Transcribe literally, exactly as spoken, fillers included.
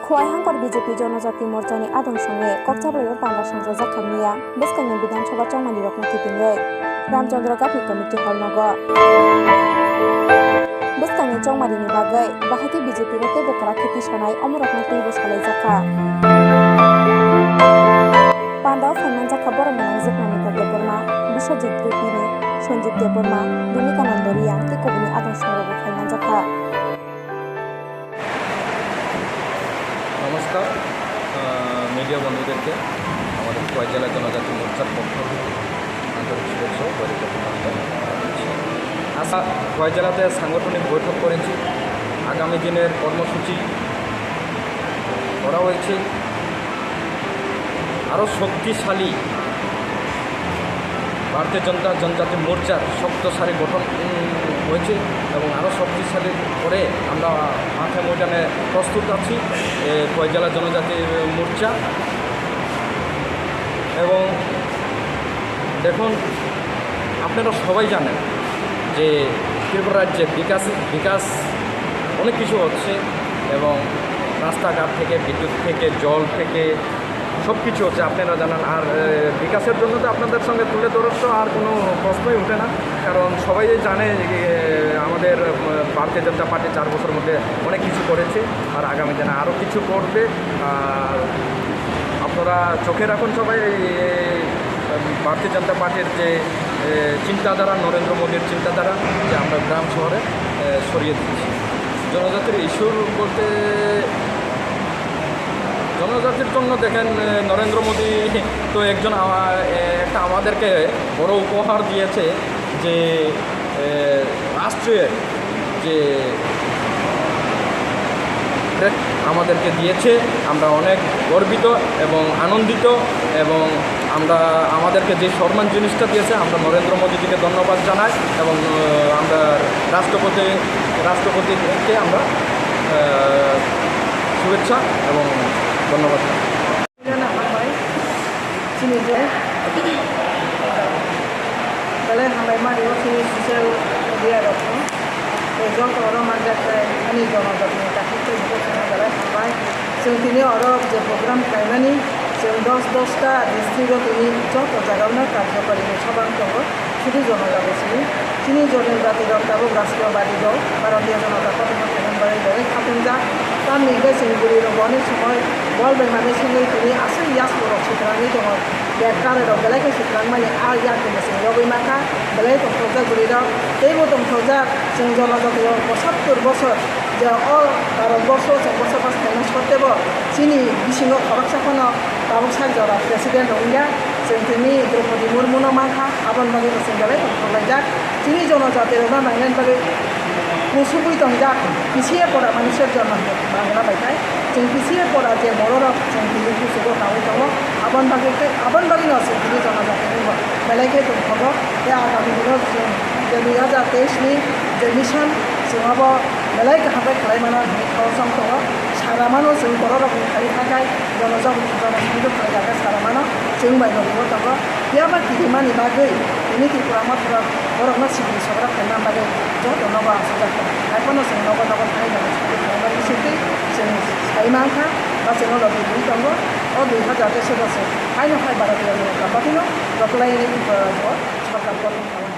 Khowai Hangkor B J P Jonojati Morchani adong songwi Kokchablai o panda songchajak kha miya bwskangni Bidhan Sabha chongmani rokno kitingwi Ramchandra Gapni Committee Hall nogo. Bwskangni chongmani ni bagwi bahai khe B J P no teibo kwrak khe tisanai omorokno teibo salaijak kha. Panda o phaimanja kha borok mwnang Jukmamita Debbarma, Biswajit Rupini, Sanjeev Debbarma, Bhumika Nando Reang tei kubuni adong songrokbo phaimanja kha. নমস্কার, আহ, মিডিয়া বন্ধুদেরকে আমাদের খোয়াই জেলা জনজাতি মোর্চার পক্ষ থেকে আন্তরিক শুভেচ্ছা ও বৈরী অভিনন্দন জানাচ্ছি। আচ্ছা, খোয়াই জেলাতে সাংগঠনিক বৈঠক করেছি, আগামী দিনের কর্মসূচি করা হয়েছে। আরও শক্তিশালী ভারতীয় জনতা জনজাতি মোর্চার শক্ত সারি গঠন, উম, হয়েছে এবং আরও শক্তিশালী করে আমরা মাঠে ময়দানে প্রস্তুত আছি। এ, খোয়াই জেলা জনজাতি মোর্চা এবং দেখুন, আপনারা সবাই জানেন যে ত্রিপুরা রাজ্যে বিকাশ, বিকাশ অনেক কিছু হচ্ছে এবং রাস্তাঘাট থেকে, বিদ্যুৎ থেকে, জল থেকে সব কিছু হচ্ছে, আপনারা জানেন। আর, এ, বিকাশের জন্য তো আপনাদের সঙ্গে তুলে ধরার তো আর কোনো প্রশ্নই ওঠে না, কারণ সবাই জানে যে, এ, আমাদের, এ, ভারতীয় জনতা পার্টি চার বছর মধ্যে অনেক কিছু করেছে, আর আগামী দিনে আরও কিছু করবে। আর আপনারা চোখে রাখুন সবাই এই, এই, ভারতীয় জনতা পার্টির যে, এ, চিন্তাধারা, নরেন্দ্র মোদীর চিন্তাধারা, যে আমরা গ্রাম শহরে, এ, সরিয়ে দিচ্ছি। জনজাতির ইস্যু বলতে জনজাতির জন্য দেখেন, এ, নরেন্দ্র মোদী তো একজন আমা-, এ, একটা আমাদেরকে বড় উপহার দিয়েছে যে, এ, রাষ্ট্রীয় যে ব্রেক আমাদেরকে দিয়েছে, আমরা অনেক গর্বিত এবং আনন্দিত এবং আমরা, আমাদেরকে যে সম্মান জিনিসটা দিয়েছে, আমরা নরেন্দ্র মোদীজিকে ধন্যবাদ জানাই এবং, আহ, আমরা রাষ্ট্রপতি, রাষ্ট্রপতিকে আমরা, আহ, শুভেচ্ছা এবং ধন্যবাদ জানাই। Jana hambai, chini je, belai hambai mani o chini social media rok no, tei joto oro manjak khe ani jono jotoni kathik tei bukhuk songno belai hambai. Chwng tini oro je program khlaimani, chwng dos dos ta district o tini joto jaga o no karjokari ni sobang tongo. Sudu jonojati simi. Chini jonojati rok tabuk rashtriyobadi dol, Bharatiya Janata Party no khainani bagwi belai khatungjak. Tamni hwnkhe chini bwrwi rok bo onek somoi bol bai manwi swngwi tini aswk yasku rok switrangwi tongo. Bag kare rok belai khe switrang mani a yakni bwswng yogwi mankha. Belai tongthokjak bwrwi rok. Teibo tongthokjak chwng jonojati rok posattur bosor je o Bharat borsho chwng bosobas khaina sottebo chini bisingo khoroksa phano tabuk sak jora president rok wngya. Chwng tini Draupadi Murmu no mankha, aboni bagwi bo chwng belai tongthok laijak. Chini jonojati rokno nainani bagwi kusugwi tongjak, P C A pora manushor jonmo Bangla bai khai. Chwng P C A pora je bororok chwng tini kusugo nawi tongo, aboni bagwi khai, aboni bagwino chwng tini jonojati rokno belai khe tongthogo. Tei agami dino chwng je dui hazar teis ni je mission, chwng abo belai kaham khe khlai mano hinwi khoroksa wng tongo. Sara mano chwng bororokni khai khai khai. Jono jabuk jono sanjwk khlai ya khe sara mano, chwng bai no ringo tongo. Phiya ba kirimani bagwi tini Tripura Motha rok borokno sikiri sokra khlaina bagwi joto nogo achukjak tongo. Hai phano chwng nogo nogo thangwi jono sanjwk khlaina bisingtwi chwng sai mankha ba chwngno logi rwi tongo. O dui hazar teis o chwng haino hai Bharatiya Janata Party no joto lainani Tripura rajyo o sorkar gothono khlaina.